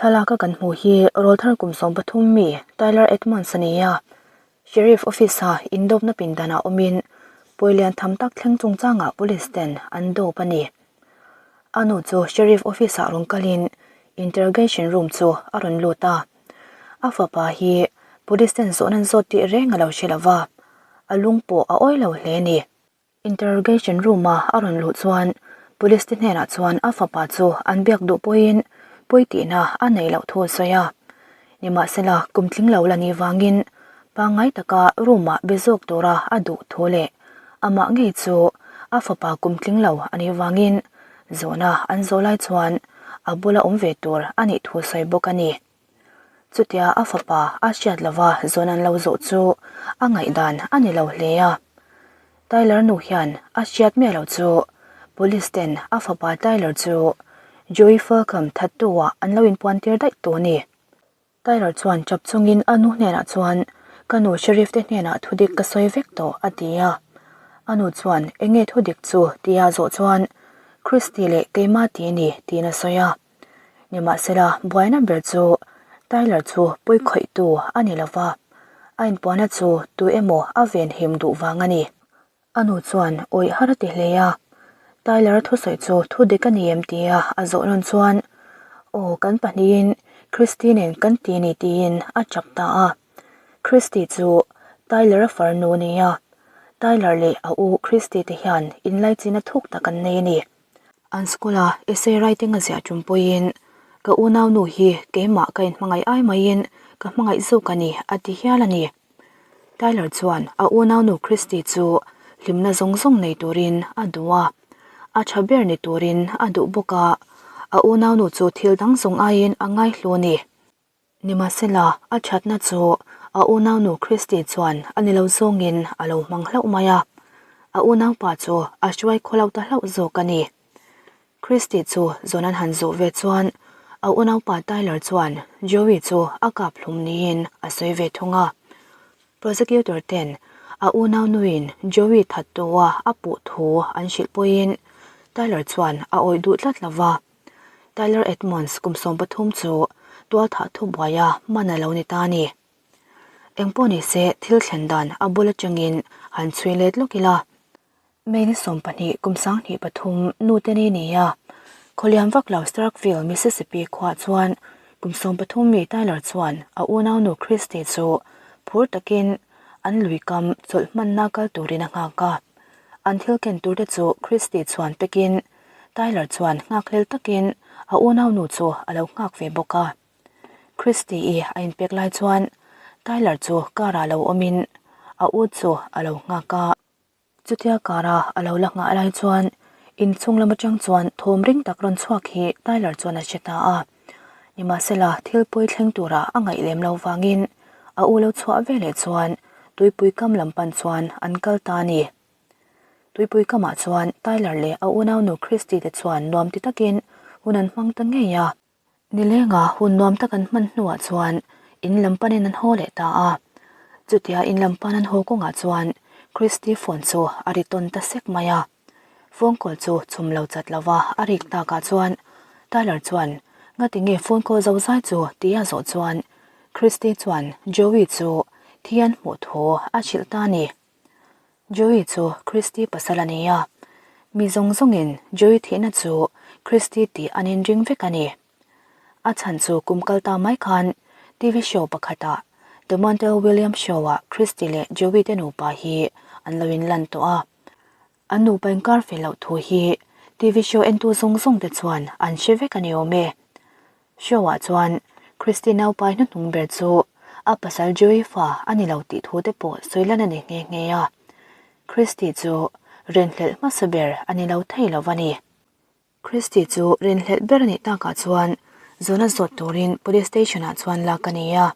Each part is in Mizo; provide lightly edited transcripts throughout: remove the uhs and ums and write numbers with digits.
Thlalak a kan hmuh hi rawlthar kum 13 mi Tyler Edmonds a ni a, Sheriff office a indawpna pindanah awmin pawi lian tham tak thleng chungchangah police ten an dawp a ni. A nu chu Sheriff office ah rawn kalin interrogation room chu a rawn lut a, a fapa hi police ten zawhna an zawt tih reng a lo hre lova, a lung pawh a awi lo hle a ni. Interrogation room a a rawn luh chuan police te hnenah chuan a fapa chu an biak duh pawhin pawi tihna a neih loh thu a sawi a. Nimahsela kum tling lo la nih vangin pangngai taka room ah be zawk tura a duh thu leh amah ngei chu a fapa kum tling lo a nih vangin zawhna an zawh lai chuan a bula awm ve tur a nih thu sawi bawk a ni. Chutia a fapa a hriat lova zawn an lo zawh chu a ngaihdan a ni lo hle a. Tyler nu hian a hriat miah lo chu Police ten a fapa Tyler chu Joey Falcom thattu ah an lo inpuan tir daih tawh a ni. Tyler chuan chap chungin a nu hnenah chuan Ka nu Sheriff te hnenah thudik ka sawi vek tawh a ti a. A nu chuan Enge thudik chu tia zawh chuan Christy leh keimah ti a ni tiin a sawi a. Nimahsela, buaina ber chu Tyler chu pawi khawihtu a ni lova, a inpuahna chu tu emaw a venhim duh vang a ni. A nu chuan awih har a ti hle a, Tyler a thusawi chu thu dik a ni em tia a zawh nawn chuan, Aw, kan pahnihin Christy nen kan ti a ni tiin a chap ta a. Christy chu Tyler a farnu a ni a, Tyler leh a u Christy te hian inlaichin a thuk tak an nei a ni. An school a essay writing a ziah tum pawhin ka unau nu hi keimah ka inhmangaih ai maiin ka hmangaih zawk a ni a ti hial a ni. Tyler chuan a unau nu Christy chu hlimna zawng zawng nei turin a duh a, a tha ber ni turin a duh bawk a, a unau nu chu thil dang zawng aiin a ngaihlu a ni. Nimahsela, a thatna chu a unaunu Christy chuan a ni lo zawngin a lo hmang hlauh mai a, a unaupa chu a hruai khawlo ta hlauh zawk a ni. Christy chu zawn an han zawh ve chuan a unaupa Tyler chuan Joey chu a kap hlum niin a sawi ve thung a. Prosecutor ten a unaunuin Joey thattua a puh thu an hrilh pawhin Tyler chuan a awih duh tlat lo va. Tyler Edmonds kum 13 chu tualthah thubuai a man a lo ni ta a ni. Engpawh ni se thil thlen dan a bul atangin han chhui let lawk ila. May ni 12 kum 23 nu te ni ni a, khawlian vak lo Starkville, Mississippi khuaah chuan kum 13 mi Tyler chuan a unaunu Christy chu phur takin an lui kam chawlh hmanna kal turin a nghak a. An thil ken tur te chu Christy chuan pekin Tyler chuan nghakhlel takin a unaunu chu a lo nghak ve bawk a. Christy-i a inpek lai chuan Tyler chu car-ah lo awmin a u chu a lo nghak a. Chutia car-a a lo la nghah lai chuan inchhung lam atang chuan thawm ring tak rawn chhuak hi Tyler chuan a hre ta a. Nimahsela thil pawi thleng tura a ngaih lem lo vangin a u lo chhuah veleh chuan tuipui kam lam pan chuan an kal ta a ni. Tuipui kamah chuan Tyler leh a unaunu Christy te chuan nuam ti takin hun an hmang ta ngei a. Nilenga hun nuam tak an hman hnuah chuan in lam panin an haw leh ta a. Chutia in lam pan an haw kawngah chuan Christy phone chu a ri tawn ta sek mai a. Phone call chu chhum lo chat lova a rik takah chuan Tyler chuan Ngati nge phone call zo zai chu tia zawh chuan Christy chuan Joey chu thi an hmuh thu a hrilh ta a ni. Joey chu Christy pasal a ni a, mi zawng zawngin Joey thihna chu Christy tih an inring vek a ni. A chhan chu kum kal ta mai khan TV show pakhatah The Montel Williams Show-ah Christy leh Joey te nupa hi an lo inlan tawh a. An nupa inkar fel loh thu hi TV show entu zawng zawng te chuan an hre vek a ni awm e. Show-ah chuan Christy naupai hnuhnung ber chu a pasal Joey fa a ni lo tih thu te pawh sawi lan a ni nghe nghe a. Christy chu rinhlelh hmasa ber a ni lo thei lo va ni. Christy chu rinhlelh ber a nih takah chuan zawn a zawt turin police station-ah chuan lak a ni a.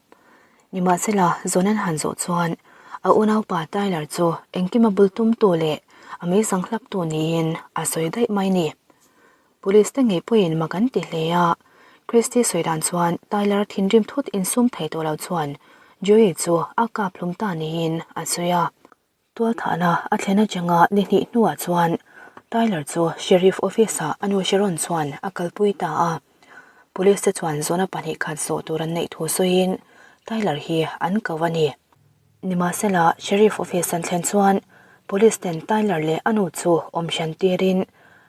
Nimahsela zawn an han zawh chuan a unaupa Tyler chu engkim a bul tumtu leh a meisang hlaptu niin a sawi daih mai ni. Police te ngei pawhin mak an ti hle a, Christy sawi dan chuan Tyler thinrim thut insum thei tawh lo chuan Joey chu a kap hlum ta niin a sawi a. Tualthahna a thlen atanga ni hnih hnuah chuan Tyler chu Sheriff office ah a nu Sharon chuan a kalpui ta a. Police te chuan zawhna 2 khat zawh tur an neih thu sawiin Tyler hi an ko a ni. Nimahsela, Sheriff office an thlen chuan Police ten Tyler leh a nu chu awm hran tirin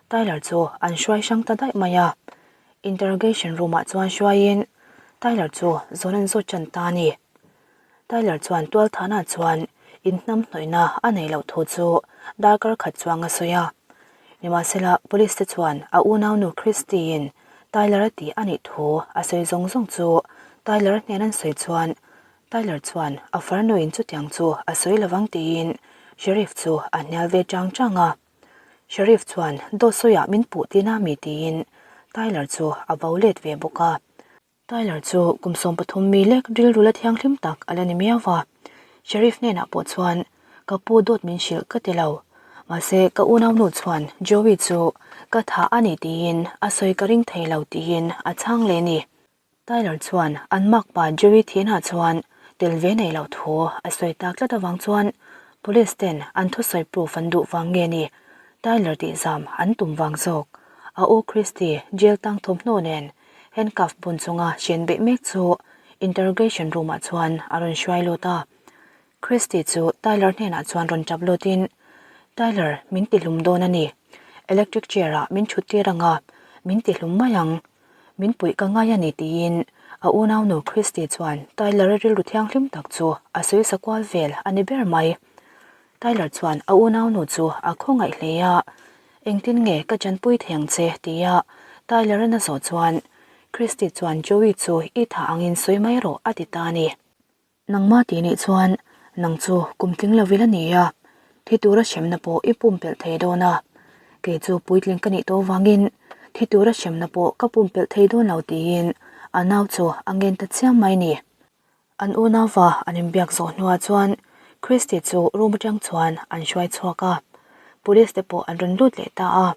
Tyler chu an hruai hrang ta daih mai a. Interrogation room ah chuan hruaiin Tyler chu zawn an zawt tan ta a ni. Tyler chuan tualthahna chuan inhnam hnawihna a nei loh thu chu darkar khat chuang a sawi a. Nimahsela, Police te chuan a unaunu Christy-in Tyler a tih a nih thu a sawi zawng zawng chu Tyler hnen an sawi chuan Tyler chuan a farnuin chutiang chu a sawi lovang tiin Sheriff chu a hnial ve chang chang a. Sheriff chuan dawt sawiah min puh tina mi tiin Tyler chu a vo let ve bawk a. Tyler chu kum 13 mi lek rilru la thianghlim tak a la ni miau va. Sheriff hnenah pawh chuan ka pu dawt min hrilh ka ti lo. Mahse ka unaunu chuan Joey chu ka thah a ni tiin a sawi ka ring thei lo tiin a chhang leh a ni. Tyler chuan an makpa Joey thianah chuan tel ve nei loh thu a sawi tak tlat avang chuan police ten an thusawi proof an duh vang nge ni Tyler tih zam an tum vang zawk. A u Christy jail tang thawmhnaw nen handcuff bun chunga hren beih mek chu interrogation room ah chuan a rawn hruai lut a. Christy chu Tyler hnenah chuan rawn tap lutin, Tyler, min tihlum dawn a ni. Electric chair ah min thut tir anga min tihlum mai ang. Min puih ka ngai a ni tiin a unaunu Christy chuan Tyler-a rilru thianghlim tak chu a sawi sa kual vel a ni ber mai. Tyler chuan a unaunu chu a khawngaih hle a, Engtin nge ka chanpui thei ang che? tia Tyler-a'n a zawh chuan Christy chuan Joey chu i tha angin sawi mai rawh a ti ta a ni. Nangmah tih nih chuan nang chu kum tling lo vil a ni a, thi tura hremna pawh i pumpelh thei dawn a. Kei chu puitling ka nih tawh vangin thi tura hremna pawh ka pumpelh thei dawn lo tiin a nau chu a ngen ta chiam mai ni. An unauva an inbiak zawh hnuah chuan Christy chu room atang chuan an hruai chhuak a, police te pawh an rawn lut leh ta a.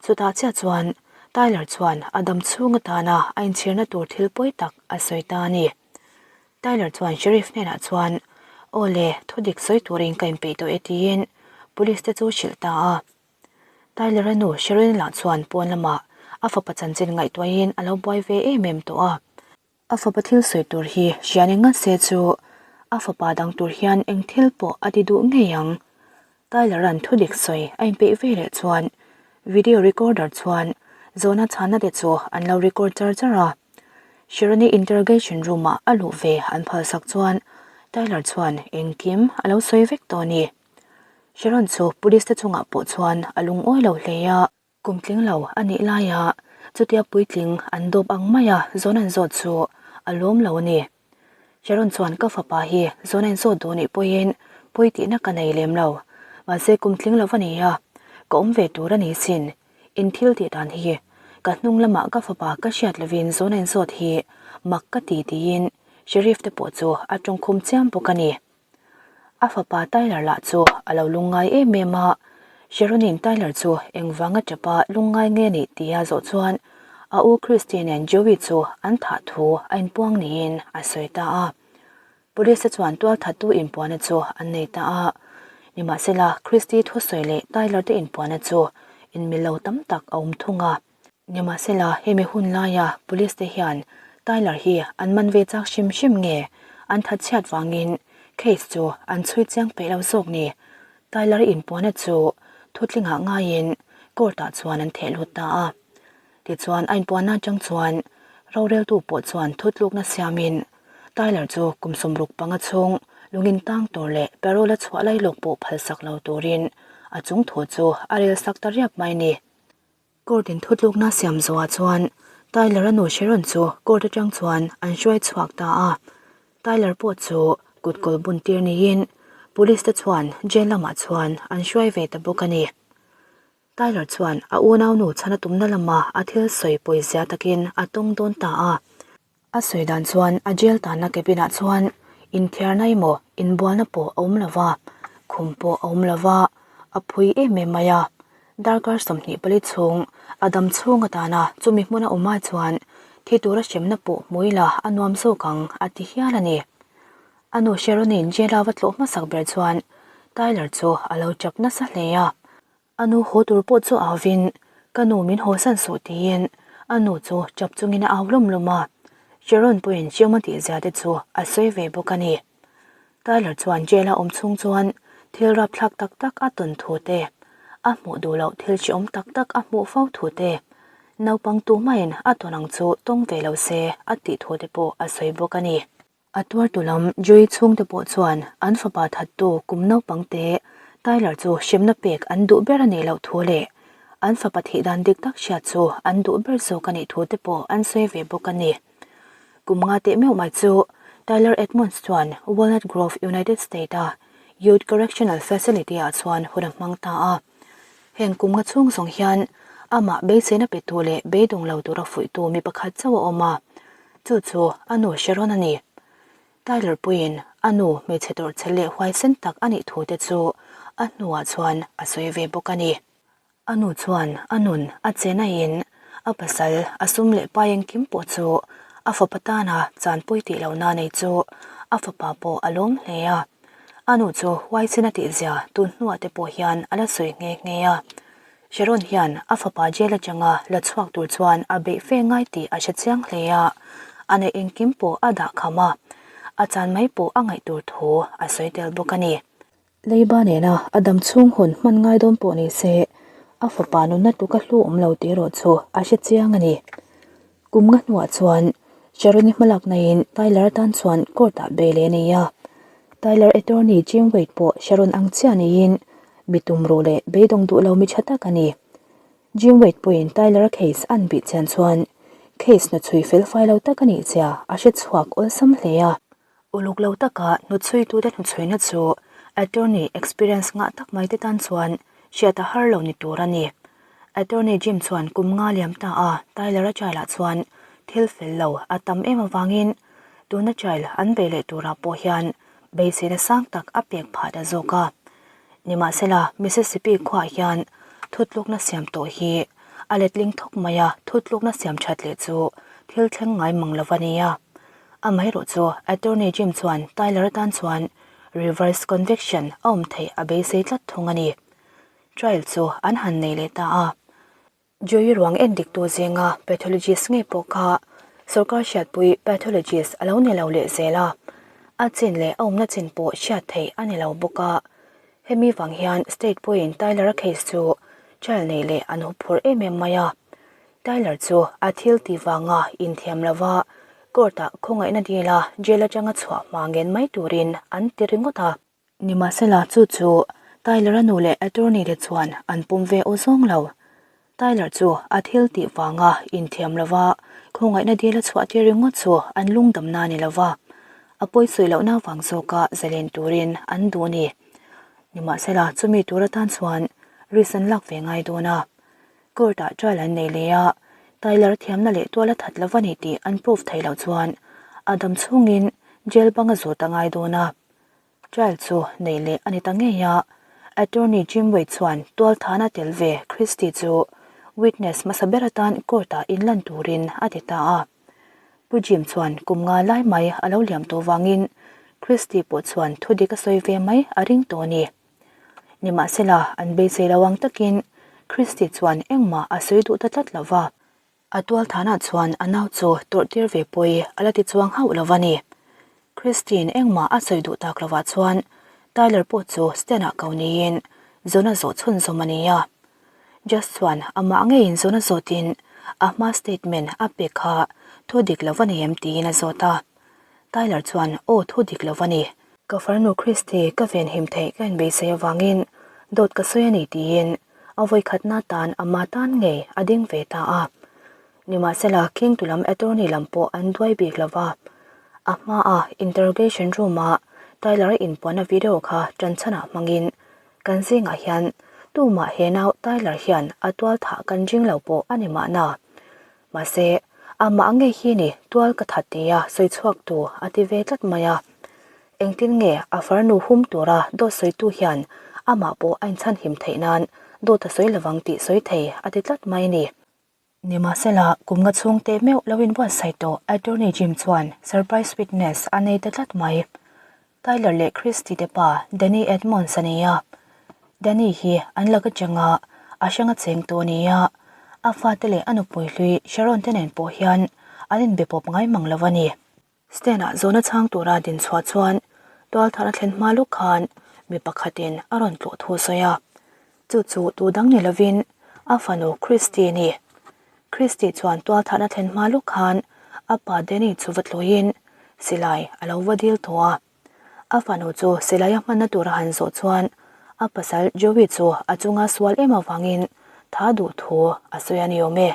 Chutah chiah chuan Tyler chuan a dam chhung atana a inchhirna tur thil pawi tak a sawi ta a ni. Tyler chuan Sheriff hnenah chuan, Aw le, thu dik sawi turin ka inpeih tawh e tiin police te chu hrilh ta a. Tyler-a nu Sharon lah chuan pawn lamah a fapa chanchin ngaihtuahin a lo buai ve em em tawh a. A fapa thil sawi tur hi hrian eng ngat se chu a fapa dang tur hian eng thil pawh a ti duh ngei ang. Tyler-a'n thu dik sawi a inpeih ve leh chuan video recorder chuan zawhna chhanna te chu an lo record char char a. Sharon-i interrogation room-ah a luh ve an phalsak chuan Tyler chuan engkim a lo sawi vek tawh a ni. Sharon chu police te chungah pawh chuan a lungawi lo hle a. Kum tling lo a nih laia chutia puitling an dawp ang maia zawn an zawt chu a lawm lo a ni. Sharon chuan ka fapa hi zawn a inzawt duh nih pawhin pawi tihna ka nei lem lo. Mahse kum tling lo a ni a, ka awm ve tur a ni sin. In thil tih dan hi ka hnung lamah ka fapa ka hriat lovin zawn a inzawt hi mak ka ti tiin Sheriff te pawh chu a tawngkhum chiam bawk a ni. A fapa Tyler lah chu a lo lungngai em em a, Sharon-in Tyler chu engvanga tapa lungngai nge nih tia zawh chuan a u Christy nen Joey chu an thah thu a inpuang niin a sawi ta a. Police te chuan tualthattu inpuahna chu an nei ta a, nimahsela Christy thusawi leh Tyler te inpuahna chu inmil lo tam tak a awm thung a. Nimahsela hemi hun laia police te hian Tyler hi an man ve chak hrim hrim nge an thatchhiat vangin case chu an chhui chiang peih lo zawk ni. Tyler inpuahna chu thutlingah ngaiin court ah chuan an theh lut ta a. Tichuan a inpuahna atang chuan roreltu pawh chuan thutlukna siamin Tyler chu kum 65 chhung lungin tang tur leh parole a chhuah lailawk pawh phalsak lo turin a chung thu chu a rel sak ta riap mai ni. Court in thutlukna siam zawhah chuan Tyler-a nu Sharon chu court atang chuan an hruai chhuak ta a. Tyler pawh chu kut kawl bun tir niin police te chuan jail lamah chuan an hruai ve ta bawk a ni. Tyler chuan a unaunu chhana tumna lama a thil sawi pawizia takin a tawng dawn ta a. A sawi dan chuan a jail tanna cabin ah chuan inthiarna emaw inbualna pawh a awm lova, khum pawh a awm lova, a phui em em mai a. Darkar 24 chhung a dam chhung atana chumi hmuna awm ai chuan thi tura hremna pawh hmui la a nuam zawk ang a ti hial a ni. A nu Sharon-in jail a va tlawh hmasak ber chuan Tyler chu a lo chap nasa hle a. A nu haw tur pawh chu auvin, Ka nu min haw san suh tiin A nu chu chap chungin a au lawm lawm a, Sharon pawhin hriam a tihzia te chu a sawi ve bawk a ni. Tyler chuan jail a awm chhung chuan thil rapthlak tak tak a tawn thu te, a hmuh duh loh thil hreawm tak tak a hmuh fo thu te, naupang tumaiin a tawn ang chu tawng ve lo se a tih thu te pawh a sawi bawk a ni. A tuartu lam Joey chhungte pawh chuan an fapa thattu kum naupang te Tyler chu hremna pek an duh ber a nih loh thu leh an fapa thih dan dik tak hriat chu an duh ber zawk a nih thu te pawh an sawi ve bawk a ni. Kum nga teh meuh mai chu Tyler Edmonds chuan Walnut Grove, United State-a Youth Correctional Facility-ah chuan hun a hmang ta a. Heng kum nga chhung zawng hian amah beiseina petu leh beidawng lo tura fuihtu mi pakhat chauh a awm a, chu chu a nu Sharon a ni. Tyler puiin a nu hmeichhe tawrhchhe leh huaisen tak a nih thu te chu a hnuah chuan a sawi ve bawk a ni. A nu chuan a nun a che naiin a pasal a sum leh pai engkim pawh chu a fapa tana chanpui tih lohna nei chu a fapa pawh a lawm hle a. A nu chu huaisen a tihzia tun hnuah te pawh hian a la sawi nghe nghe a. Sharon hian a fapa jail atanga la chhuak tur chuan a beih fe ngai tih a hre chiang hle a, a neih engkim pawh a dah kham a, a chan mai pawh a ngaih tur thu a sawi tel bawk a ni. Leiba nena a dam chhung hun hman ngai dawn pawh ni se, a fapa nunna tluk a hlu awm lo tih erawh chu a hre chiang a ni. Kum nga hnuah chuan Sharon-i hmalaknain Tyler atan chuan court-ah bail a nei a. Tyler attorney Jim Wade pawh Sharon ang chiah niin mi tumruh leh beidawng duh lo mi tha tak a ni. Jim Wade pawhin Tyler-a case an bih chian chuan case hnuchhui felfai lo tak a nih zia a hre chhuak awlsam hle a. Uluk lo taka hnuchhuitute hnuchhuina chu attorney experience ngah tak mai te tan chuan hriat a har lo ni tur a ni. Attorney Jim chuan kum nga liam ta a Tyler-a trial-ah chuan thil fel lo a tam em avangin tuna trial an bei leh turah pawh hian beiseina sang tak a pek phah ta zawk a. Nimahsela, Mississippi khuaah hian thutlukna siam tawh hi a letling thawk mai a, thutlukna siam that leh chu thil thleng ngai mang lo a ni a. Amaherawh chu Attorney Jim chuan Tyler atan chuan reverse conviction a awm theih a beisei tlat thung a ni. Trial chu an han nei leh ta a. Joey ruang en diktu zinga pathologist ngei pawh kha sorkar hriatpui pathologist a lo ni lo leh zel a, a chin leh a awmna chin pawh hriat theih a ni lo bawk a. Hemi vang hian state pawhin Tyler-a case chu trial nei leh an huphurh em em mai a. Tyler chu a thil tih vanga inthiam lova court-ah khawngaihna dila jail atanga chhuah hma ngen mai turin an ti ringawt a. Nimahsela chu chu Tyler-a nu leh attorney te chuan an pawm ve aw zawng lo. Tyler chu a thil tih vanga inthiam lova khawngaihna dila chhuah tir ringawt chu an lungdamna ni lova a pawisawi lohna vang zawka zalen turin an duh a ni. Nimahsela chumi tur atan chuan risk an lak ve ngai dawn a. Court-ah trial an nei leh a, Tyler thiamna leh tual a that lo a ni tih an prove theih loh chuan a dam chhungin jail bang a zawt a ngai dawn a. Trial chu nei leh a ni ta ngei a, attorney Jim Wade chuan tual thana tel ve Christie chu witness hmasa ber atan court-ah inlan turin a ti ta a. Pu Jim chuan kum nga lai mai a lo liam tawh vangin Christie pawh chuan thudik a sawi ve mai a ring tawh a ni. Nimahsela, an beisei lo ang takin Christy chuan engmah a sawi duh ta tlat lo va. A tualthanah chuan a nau chu tawrhtir ve pawi a la ti chuang hauh lo va ni. Christy-in engmah a sawi duh tak lovah chuan Tyler pawh chu stand-ah ko niin zawn a zawh chhunzawm a ni a. Judge chuan amah ngeiin zawn a zawtin a hma statement a pek kha thu dik lo va ni em tiin a zawt a. Tyler chuan aw thu dik lo va ni. Ka farnu Christy ka venhim theih ka inbeisei avangin dawt ka sawi a ni tiin a vawikhatna tan ama tan ngei a ding ve ta a. Nimahsela King tu lam attorney lam pawh an duai bik lo va. A hmaa interrogation room-a Tyler-a inpuanna video kha ṭanchhanah hmangin kan zingah hian tumah he nau Tyler hian a tual thah kan ring lo pawh a ni mahna. Mahse, amah ngei hi ni tual ka that tia sawi chhuak tu a ti ve tlat mai a. Engtin nge a farnu hum tura dawt sawitu hian amah pawh a inchhanhim theih nan dawt a sawi lovang tih sawi thei a ti tlat mai a ni. Nimahsela, kum nga chhung teh meuh lo inbuatsaih tawh Attorney Jim chuan surprise witness a nei ta tlat mai. Tyler leh Christy te pa Danny Edmonds a ni a. Danny hi an lak atanga a hranga cheng tu a ni a. A fate leh a nupui hlui Sharon te nen pawh hian an inbe pawp ngai mang lo a ni. Stand-ah zawhna chhang tura din chhuah chuan tualthar a thlen hma luk khan mi pakhatin a rawn tlawh thu sawi a. Chu chu tu dang ni lovin a fanu Christy a ni. Christy chuan tualthar a thlen hma luk khan a pa Danny chu va tluin silai a lo va dil tawh a. A fanu chu silai a hmanna tura han zawh chuan a pasal Joey chu a chunga sual em avangin tha duh thu a sawi a ni awm e.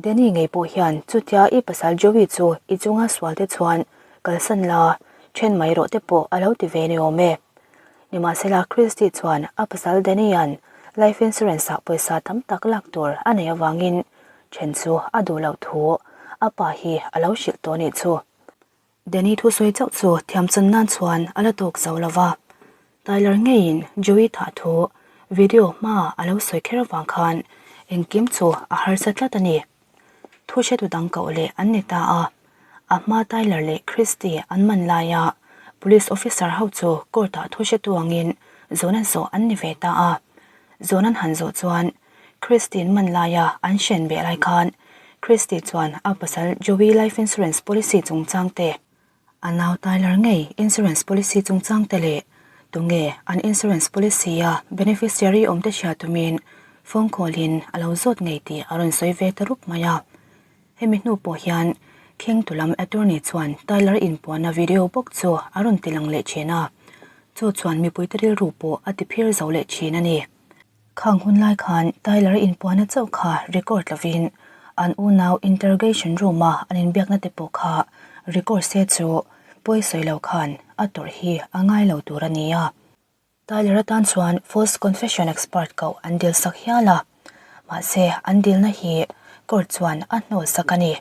Danny ngei pawh hian chutia i pasal Joey chu i chunga sual te chuan kalsan la, then mai rawh te pawh a lo ti ve ni awm e. Nimahsela Christy chuan a pasal Danny-a'n life insurance ah pawisa tam tak lak tur a nei avangin then chu a duh loh thu a pa hi a lo hrilh tawh nih chu. Danny thusawi chauh chu thiamchan nan chuan a la tawk zo lo va, Tyler ngeiin Joey thah thu video hmaah a lo sawi kher avang khan engkim chu a harsa tlat a ni. Thu hretu dang koh leh an ni ta a, a hma Tyler leh Christy an man laia police officer ho chu court ah thu hretu angin zawn an zawh an ni ve ta a, zawn an han zawh chuan Christine man laia an hren beh lai khan Christy chuan a pasal Joey life insurance policy chungchang te, a nau Tyler ngei insurance policy chungchang te leh tunge an insurance policy a beneficiary awm te hria tumin phone call in a lo zawt ngei tih a rawn sawi ve ta rup mai a. Hemi hnu pawh hian Khengtu lam attorney chuan Tyler inpuanna video bawk chu a rawn tilang leh thin a, chu chuan mipuite rilru pawh a tiphir zo leh thin a ni. Khang hun lai khan Tyler inpuana chauh kha record lovin an unau interrogation room a an inbiakna te pawh kha record se chu pawi sawi lo khan a tawrh hi a ngai lo tur a ni a. Tyler atan chuan false confession expert koh an dil sak hial a, mahse an dilna hi court chuan a hnawl sak a ni.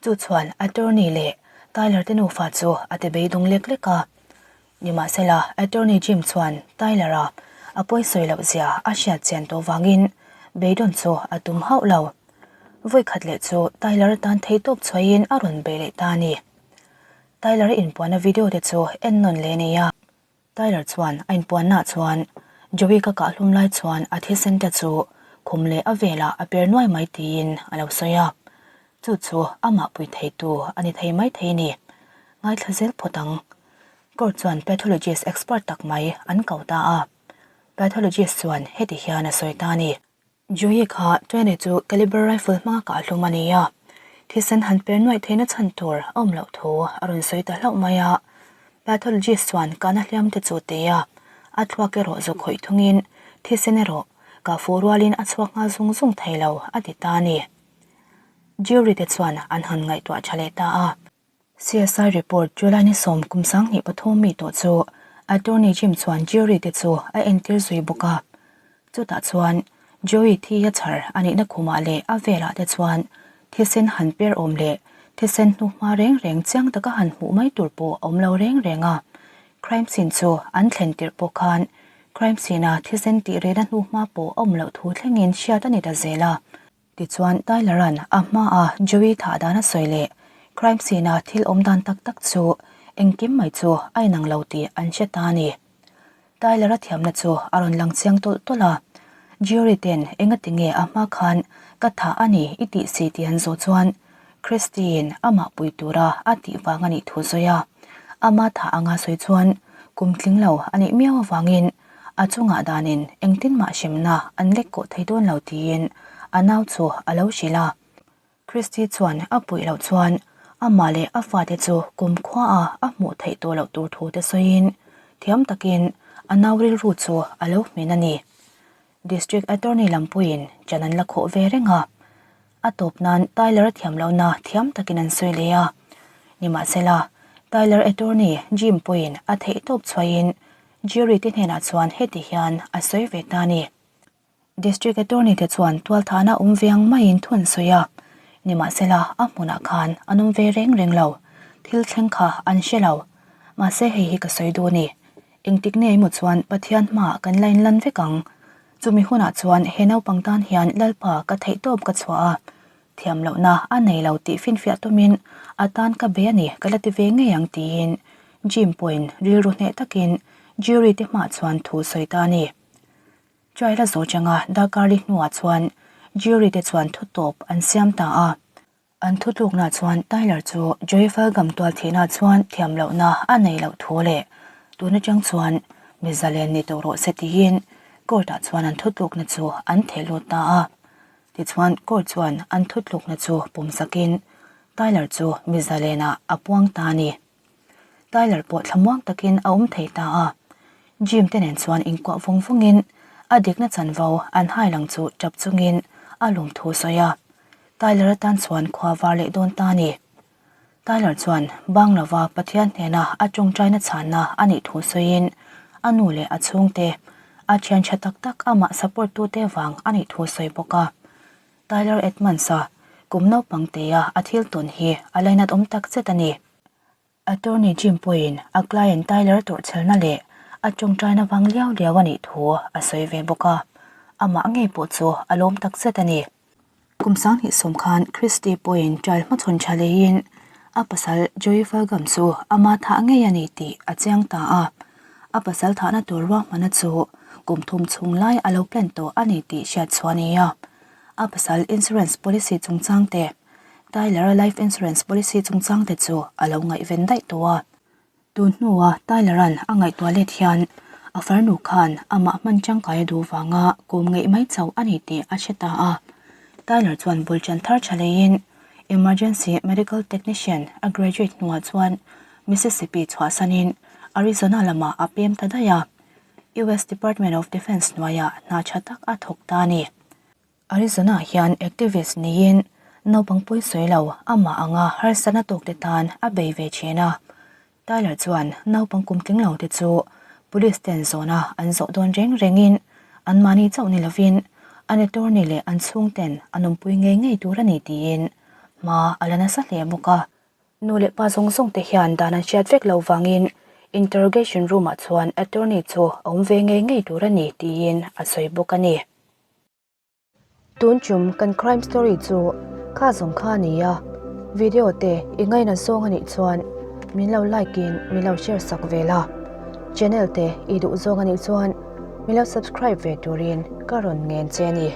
Chu chuan attorney leh Tyler te nufa chu a ti beidawng lek lek a. Nimahsela, Attorney Jim chuan Tyler-a a pawisawi loh zia a hriat chian tawh vangin beidawn chu a tum hauh lo. Vawikhat leh chu Tyler tan theihtawp chhuahin a rawn bei leh ta a ni. Tyler-a inpuanna video te chu en nawn leh a ni a. Tyler chuan a inpuannaah chuan Joey ka kahhlum lai chuan a thisen te chu khum leh a velah a per nuai mai tiin a lo sawi a. Chu chu amah pui theitu a ni thei mai thei a ni. Ngaithla zel phawt ang. Court chuan pathologist expert tak mai an ko ta a. Pathologist chuan heti hian a sawi ta a ni. Joey kha 22 caliber rifle hmanga kah hlum a ni a, thisen han per nuaih theihna chhan tur a awm loh thu a rawn sawi ta hlauh mai a. Pathologist chuan kahna hliam te chu tei a, a thluak erawh zu khawih thungin thisen erawh kah fuh rualin a chhuak nghal zung zung thei lo a ti ta a ni. Jury te chuan an han ngaihtuah tha leh ta a. CSI report July ni 10 kum 23 mi tawh chu Attorney Jim chuan jury te chu a entir zui bawk a. Chutah chuan Joey thi a chhar a nihna khumah leh a velah te chuan thisen han per awm leh thisen hnuhma reng reng chiang taka han hmuh mai tur pawh a awm lo reng reng a. Crime scene chu an thlen tirh pawh khan crime scene a thisen tih rehna hnuhma pawh a awm loh thu thlengin hriat a ni ta zel a. Tichuan, Tyler-a'n a hmaa Joey thah dan a sawi leh crime scene-a thil awm dan tak tak chu engkim mai chu a inang lo tih an hre ta a ni. Tyler-a thiamna chu a rawn lang chiang tawlh tawlh a, Jury ten engati nge a hma khan ka thah a ni i tih si tih an zawh chuan Christy-in amah pui tura a tih vang a nih thu sawi a, ama thah anga sawi chuan kum tling lo a nih miau avangin A chungah danin engtin mah hremna an lek kawh thei dawn lo tiin a nau chu a lo hrilh a. Christy chuan a puih loh chuan amah leh a fate chu kumkhuaah a hmuh theih tawh loh tur thu te sawiin thiam takin a nau rilru chu a lo hmin a ni. District Attorney lampuiin chan an la khawh ve reng a. A tawp nan Tyler a thiam lohna thiam takin an sawi leh a. Nimahsela, Tyler attorney Jim pawhin a theihtawp chhuahin jury te hnenah chuan heti hian a sawi ve ta a ni. District attorney te chuan tualthahna awm ve ang maiin thu an sawi a. Nimahsela, a hmunah khan an awm ve reng reng lo. Thil thleng kha an hre lo. Mahse hei hi ka sawi duh a ni. Engtik nge emaw chuan Pathian hmaah kan la inlan vek ang. Chumi hunah chuan he naupang tan hian Lalpa ka theihtawp ka chhuah a, thiam lohna a nei lo tih finfiah tumin a tan ka be a ni ka la ti ve ngei ang tiin Jim pawhin rilru hneh takin jury te hmah chuan thu sawi ta a ni. Trial a zawh changa darkar li hnuah chuan Jury te chuan thutawp an siam ta a. An thutlukna chuan Tyler chu Joey Felgam tual thihna chuan thiam lohna a nei loh thu leh tun atang chuan mi zalen ni tawh rawh se tiin court ah chuan an thutlukna chu an theh lut ta a. Tichuan court chuan an thutlukna chu pawmsakin Tyler chu mi zalenah a puang ta a ni. Tyler pawh thlamuang takin a awm thei ta a. Jim te nen chuan inkuah vawng vawngin a dikna chanvo an hai lang chu tap chungin a lawm thu sawi a. Tyler atan chuan khua var leh dawn ta a ni. Tyler chuan bang lova Pathian hnena a tawngtaina chhanna a nih thu sawiin a nu leh a chhungte a thian tha tak tak amah support tute vang a nih thu sawi bawk a. Tyler Edmonds-a kum naupang tea a thil tawn hi a lainat awm tak zet a ni. Attorney Jim pawhin a client Tyler tawrhchhelna leh a tawngtaina vang liau liau a nih thu a sawi ve bawk a, amah ngei pawh chu a lawm tak zet a ni. Kum 2010 khan Christie pawhin trial hmachhawn tha leiin a pasal Joey Felgam chu ama thah ngei a ni tih a chiang ta a, a pasal thahna tur ruahmana chu kum thum chhung lai a lo plan tawh a ni tih hriat chhuah a ni a, a pasal insurance policy chungchang te Tyler-a life insurance policy chungchang te chu a lo ngaihven daih tawh a. Tun hnua Tyler-a'n a ngaihtuah let hian a farnu khan amah hman tangkai a duh vanga kawm ngeih mai chauh a ni tih a hre ta a. Tyler chuan bul ṭan thar ṭha leiin Emergency Medical Technician a graduate hnuah chuan Mississippi chhuahsanin Arizona lamah a pem ta daih a. US Department of Defense hnuaiah hna ṭha tak a thawk ta a ni. Arizona hian activist niin naupang pawi sawi lo amah anga harsatna tawkte tan a bei ve thin a. Tyler chuan naupang kum tling lo te chu police ten zawna an zawh dawn reng rengin anmahni chauh ni lovin an attorney leh an chhungten an awmpui ngei ngei tur a ni tiin hma a la nasa hle bawk a. Nu leh pa zawng zawng te hian dan an hriat vek lo vangin interrogation room ah chuan attorney chu a awm ve ngei ngei tur a ni tiin a sawi bawk a ni. Tun chum kan crime story chu kha zawng kha a ni a, video te i ngaina zawng a nih chuan min lo like in min lo share sak ve la, channel te i duh zawng a nih chuan min lo subscribe ve turin ka rawn ngen che a ni.